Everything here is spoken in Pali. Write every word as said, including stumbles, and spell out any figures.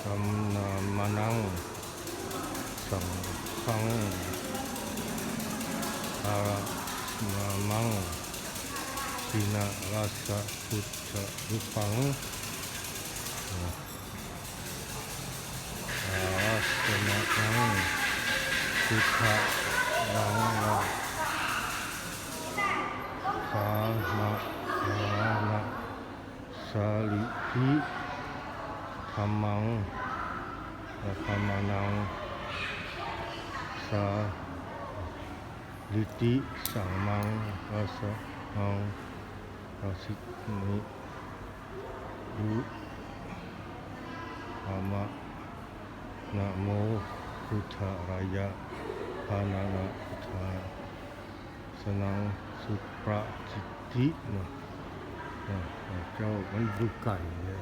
Sammānamaṇaṃ saṅghaṃ, bhaṇāmaṃ jinārassa buddharūpaṃ, dāsamaṇaṃ buddhānaṃ, gāmānamānasārathi dhammaṃ, dhammaṃ namassāmīti, saṅghaṃ namassāmi, dāsamaṇaṃ buddhānaṃ, namo buddhāya, dāsamaṇaṃ buddhānaṃ, supraṭiṭṭhi เนาะ เออ เจ้ามันดูไก่เนี่ย